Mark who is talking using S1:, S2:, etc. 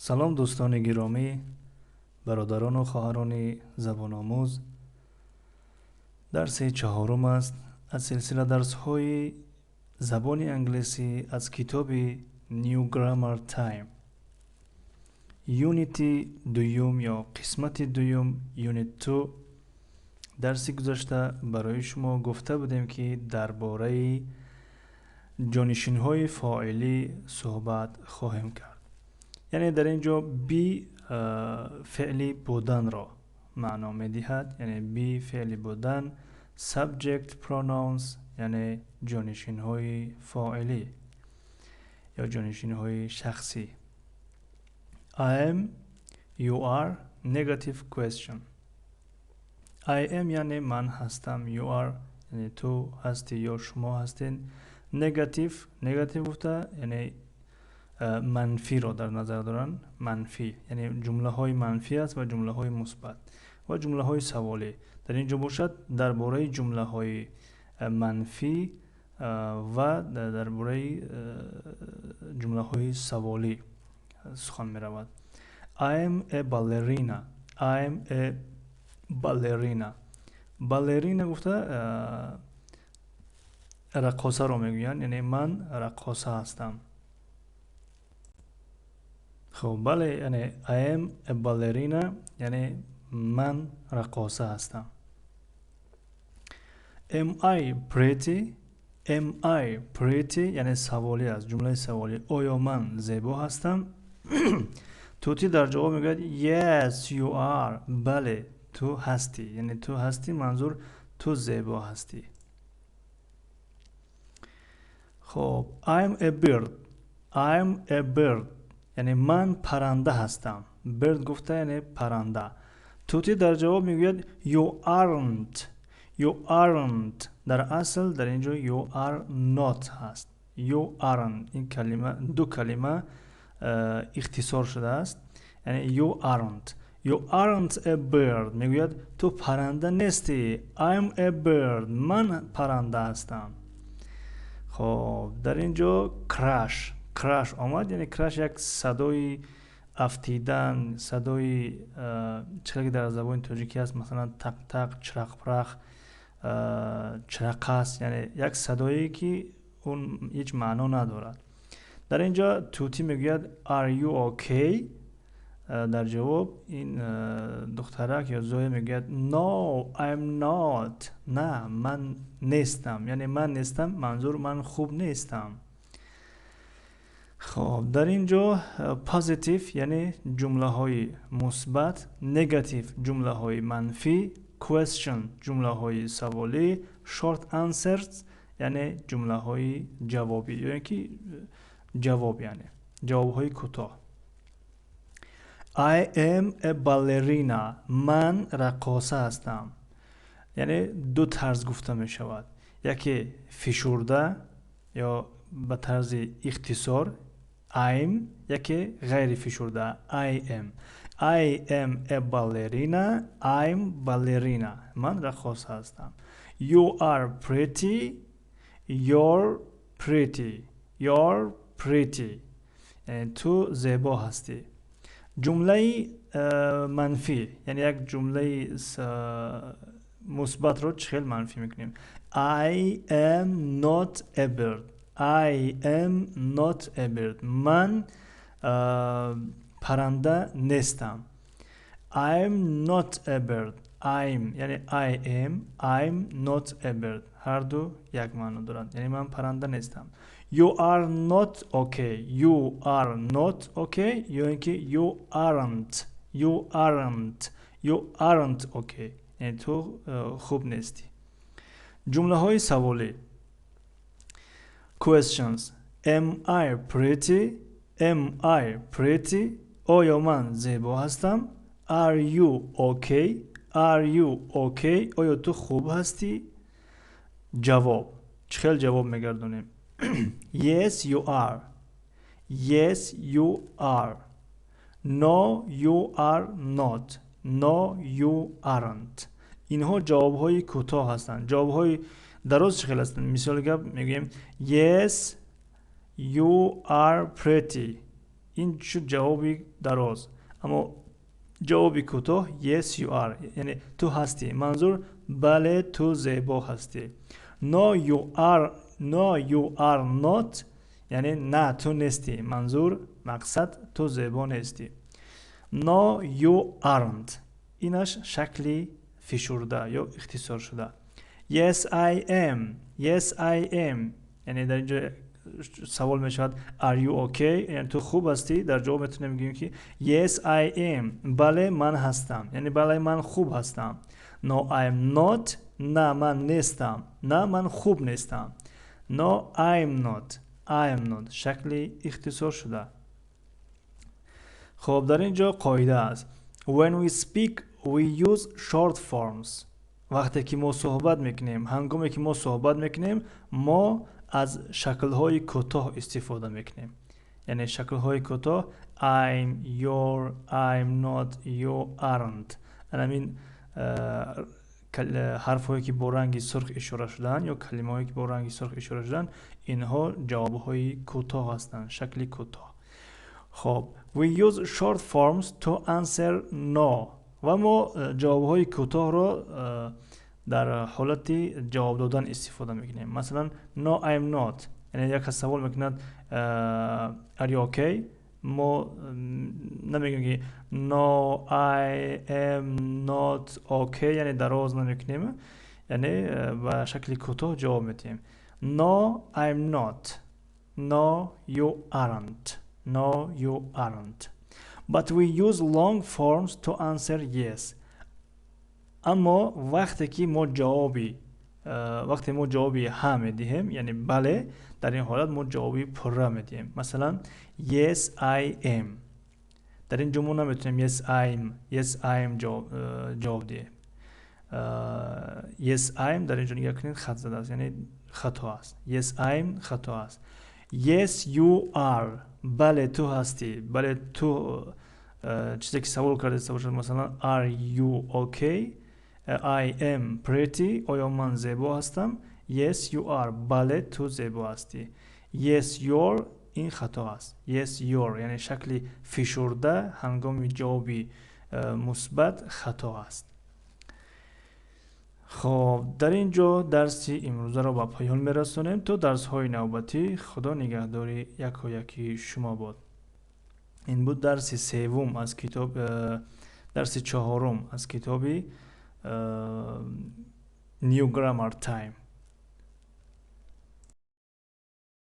S1: Салом, дӯстони гиромӣ, бародарону хоҳарони забономӯз. Дарси чаҳорум аст аз силсила дарсҳои забони англисӣ аз китоби New Grammar Time, юнити дуюм ё қисмати дуюм, Unit 2. Дарси гузашта барои шумо гуфта будем, ки дар бораи ҷонишинҳои фоилӣ суҳбат хоҳем кард. Яъне дар ин ҷо be феъли буданро маъно медиҳад, яъне be феъли будан, subject pronouns, яъне ҷонишинҳои фоилӣ ё ҷонишинҳои шахсӣ. I am, you are, negative question. I am яъне ман ҳастам, you are яъне ту ҳастӣ ё шумо ҳастед. Negative, negative гуфта яъне манфиро дар назар доранд. Манфӣ яъне ҷумлаҳои манфӣ аст ва ҷумлаҳои мусбат ва ҷумлаҳои саволӣ. Дар ин ҷо бошад, дар бораи ҷумлаҳои манфӣ ва дар бораи ҷумлаҳои саволӣ сухан меравад. I am a ballerina. I am a ballerina. Балерина гуфта раққосаро мегӯянд, яъне ман раққоса ҳастам. Хуб, бале, яъне I am a ballerina, яъне ман раққоса ҳастам. Am I pretty? Am I pretty? Яъне саволӣ аст, ҷумлаи саволӣ. Оё ман зебо ҳастам? Тӯтӣ дар ҷавоб мегӯяд: Yes, you are. Бале, ту ҳастӣ. Яъне ту ҳастӣ, манзур ту зебо ҳастӣ. Хуб, I'm a bird. I'm a bird, яъне ман парранда ҳастам. Bird гуфта яъне парранда. Тӯтӣ дар ҷавоб мегӯяд: You aren't. You aren't. Дар асл дар ин ҷо you are not ҳаст. You aren't, ин калима, ду калима ихтисор шудааст, яъне you aren't. You aren't a bird. Мегӯяд, ту парранда нестӣ. I'm a bird, ман парранда ҳастам. Хоб, дар ин ҷо crash, crash омад, яъне crash як садои афтидан, садои чӣ ки дар забони тоҷикӣ аст, масалан, тақ-тақ, чирақпирах, чирақас, яъне як садое, ки он ҳеҷ маъно надорад. Дар ин ҷо тӯтӣ мегӯяд: Are you okay? Дар ҷавоб ин духтарак ё Зоя мегӯяд: No, I'm not. На, ман нестам. Яъне ман нестам, манзур ман хуб нестам. Хоб, дар ин ҷо positive, яъне ҷумлаҳои мусбат, negative, ҷумлаҳои манфӣ, question, ҷумлаҳои саволӣ, short answers, яъне ҷумлаҳои ҷавобӣ ё ин ки ҷавоб, яъне ҷавобҳои кӯтоҳ. I am a ballerina. Ман раққоса ҳастам. Яъне ду тарз гуфта мешавад: яке фишурда ё ба тарзи ихтисор I'm, яке ғайрифишурда I am. I am a ballerina. I'm ballerina. Ман раққоса ҳастам. You are pretty. You're pretty. You're pretty, яъне ту зебо ҳастӣ. Ҷумлаи манфӣ, яъне як ҷумлаи мусбатро чӣ хел манфӣ мекунем? I am not a bird. I am not a bird. Ман парранда нестам. I'm not a bird. I'm, яъне I am, I'm not a bird, ҳарду як маъно доранд, яъне ман парранда нестам. You are not okay. You are not okay ё ин ки you aren't. You aren't. You aren't okay, яъне ту хуб нестӣ. Ҷумлаҳои саволӣ, questions. Am I pretty? Am I pretty? Оё ман зебо ҳастам? Are you okay? Are you okay? Оё ту хуб ҳастӣ? Ҷавоб, чӣ хел ҷавоб мегардонем? Yes, you are. Yes, you are. No, you are not. No, you aren't. Инҳо ҷавобҳои кӯтоҳ ҳастанд. Ҷавобҳои дароз чӣ хел ҳастанд? Мисоли гап мегӯем: Yes, you are pretty. Ин шуд ҷавоби дароз, аммо ҷавоби кӯтоҳ: "Yes, you are", яъне ту ҳастӣ, манзур бале, ту зебо ҳастӣ. No, you are not, яъне на, ту нестӣ, манзур, мақсад, ту зебо нестӣ. No, you aren't, инаш шакли фишурда ё ихтисоршуда. Yes, I am. Yes, I am, яъне дар инҷо савол мешавад: "Are you okay?", яъне ту хуб ҳастӣ? Дар ҷавоб метавонем бигӯем, ки "Yes, I am", бале, ман ҳастам, яъне бале, ман хуб ҳастам. No, I am not, на, ман нестам, на, ман хуб нестам. No, I am not. I am not шакли ихтисоршуда. Хуб, дар ин ҷо қоида аст: When we speak, we use short forms. Вақте ки мо суҳбат мекунем, ҳангоме ки мо суҳбат мекунем, мо аз шаклҳои кӯтоҳ истифода мекунем, яъне шаклҳои кӯтоҳ: I'm, you're, I'm not, you aren't. Анамин ҳарфҳое, ки бо ранги сурх ишора шудаанд, ё калимаҳое, ки бо ранги сурх ишора шудаанд, инҳо ҷавобҳои кӯтоҳ ҳастанд, шакли кӯтоҳ. Хоб, we use short forms to answer no, ва мо ҷавобҳои кӯтоҳро дар ҳолати ҷавоб додан истифода мекунем. Масалан, "No, I'm not", яъне як кас савол мекунад: "Are you okay?" Мо намегӯем, ки "No, I am not okay", яъне дароз намекунем, яъне ба шакли кӯтоҳ ҷавоб медиҳем: "No, I'm not." "No, you aren't." "No, you aren't." But we use long forms to answer yes. Аммо вақте мо ҷавоби ҳа медиҳем, яъне бале, дар ин ҳолат мо ҷавоби пурра медиҳем. Масалан, "Yes, I am". Дар ин ҷо мо наметавонем "Yes, I'm", "Yes, I'm" ҷавоб диҳем. "Yes, I'm", дар ин ҷо нигоҳ кунед, хат задааст, яъне хато аст. "Yes, I'm" хато аст. "Yes, you are", бале, ту ҳастӣ, бале, ту чизе ки савол кардаиста бошад, масалан, "Are you okay?", "I am pretty", оё ман зебо ҳастам? "Yes, you are", бале, ту зебо ҳастӣ. "Yes, you're", ин хато аст. "Yes, you're", яъне шакли фишурда ҳангоми ҷавоби мусбат хато аст. Хоб, дар ин ҷо дарси имрӯзаро ба поён мерасонем. То дарсҳои навбатӣ Худо нигаҳдори якояки шумо бод. Ин буд дарси севум аз китоб, дарси чаҳорум аз китоби New Grammar Time.